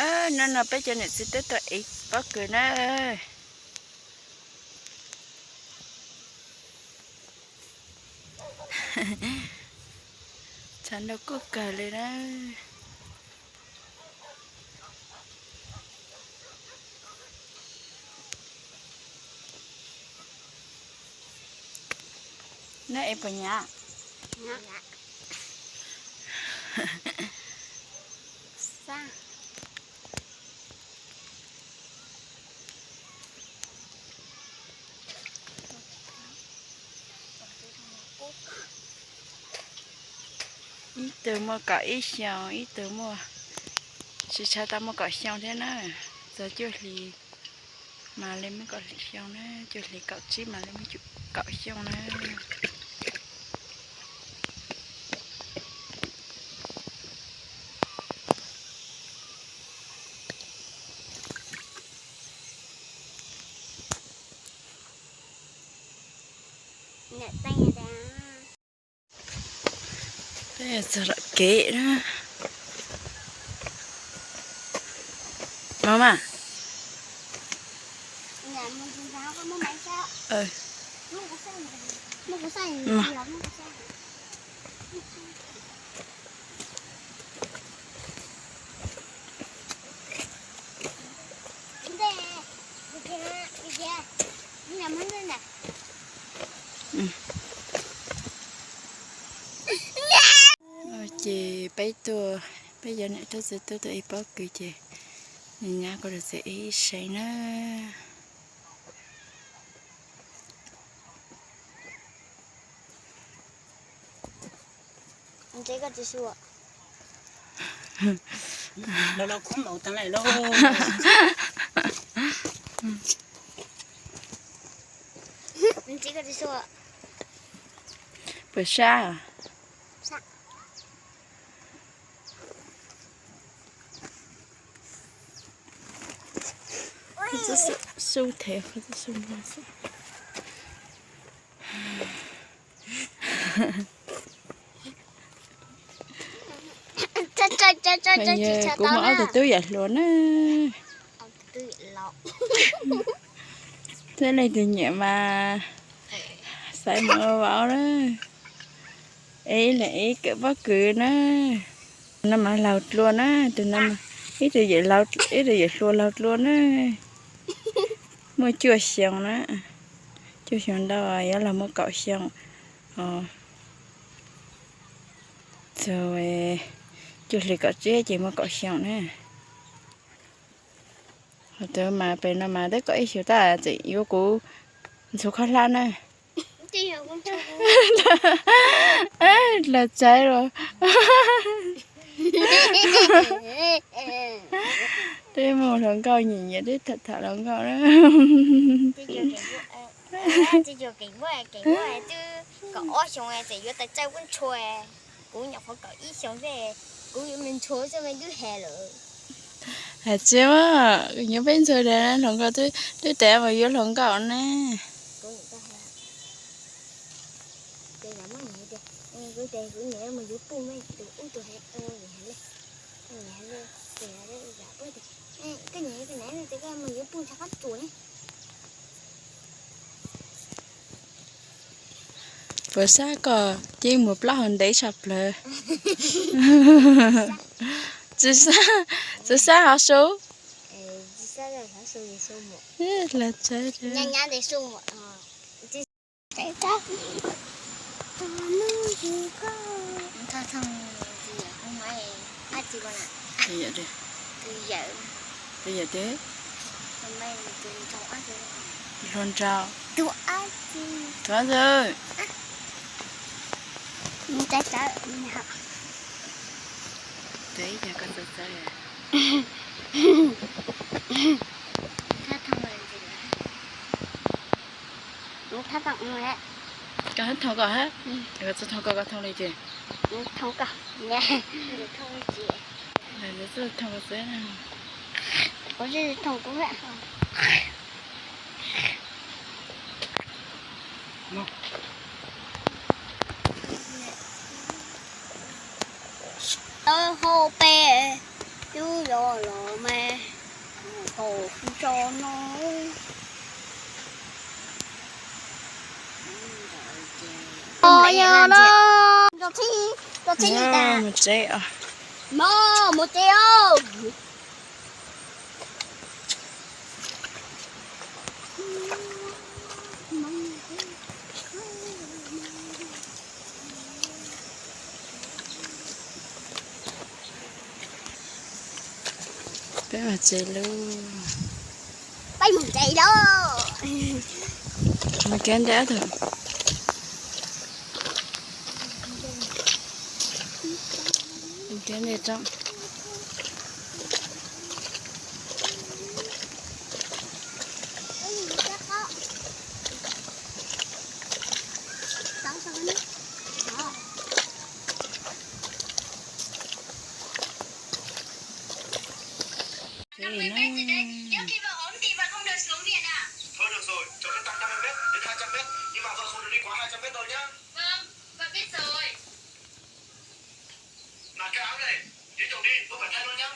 Hnub no peb cov niam txiv twb tuaj ev pob kws na. Tshav ntuj kuj kawg li na. Neb ev puas nyav? Ib tug muaj kaum ib xyoos, ib tug muaj, tsis tshaj tau muaj kaum xyoo thiab na. Txog cuaj hlis mas li muaj kaum hlis xyoo na, cuaj hlis kaum tsib mas li muaj kaum xyoo na. Peb txog lawm kev na. Mama. Ces peb tuaj, peb cov niam tub txiv tub tuaj ev pob kws ces nyab kuj rau txiv ev ib sev na. Puas sab? Su thev, su no xwb. Kuv muaj ob tug tub yawm hluas na. Thiab leej twg nyiam mas xaiv mus ua vauv na. Ev ib leeg ev kawm pob kws na. Tus no mas laug dlua na, tus no, ib tug yawm hluas laug dlua na. Muaj cuaj xyoo na, cuaj xyoo ntau, yuav los muaj kaum xyoo. Txog cuaj hlis kaum tsib ces muaj kaum xyoo na. Ho tus mas pem no mas twb kaum ib xyoos tag tseem yuav kuv ntxhua khaub hlab na. Los tsaib los. Twb mus hluas nkauj nyiam nyiam twb tham tham hluas nkauj na. Twb kaum ob xyoo tseem yuav tais tsaij ub ntshua, kuv nyuam qhuav kaum ib xyoo xwb, kuv yuav me ntshua xwb me twb he lawm. Hais tsis muaj, kuv nyob peb ntxhua dag hluas nkauj twb tes mus yuav hluas nkauj ne. Puas sab koj ceeb mus plaub hau ntev tshaj plaws. Tsis sab, tsis sab hov su. Los tsaib. Tus yawm twg? Tus yawm twg? Hluas nraug. Tus ab tsi. Koj thoo koj, koj thoo koj, koj thoo li ces. Tau hau pes. Twb los los mas, tau tso no. Oj, yog no. Mus tsev os. No, mus tsev os. Peb mus tsev lauj. Peb mus tsev lauj. Mus kiag ntawm tus, mus kiag ntawm tsob. Thôi được rồi, cho nó tăng năm mươi mét đến hai trăm mét, nhưng mà vợ không được đi quá hai trăm mét đâu nhá. Mà cái áo này, tí chồng đi, tôi phải thay luôn nhá.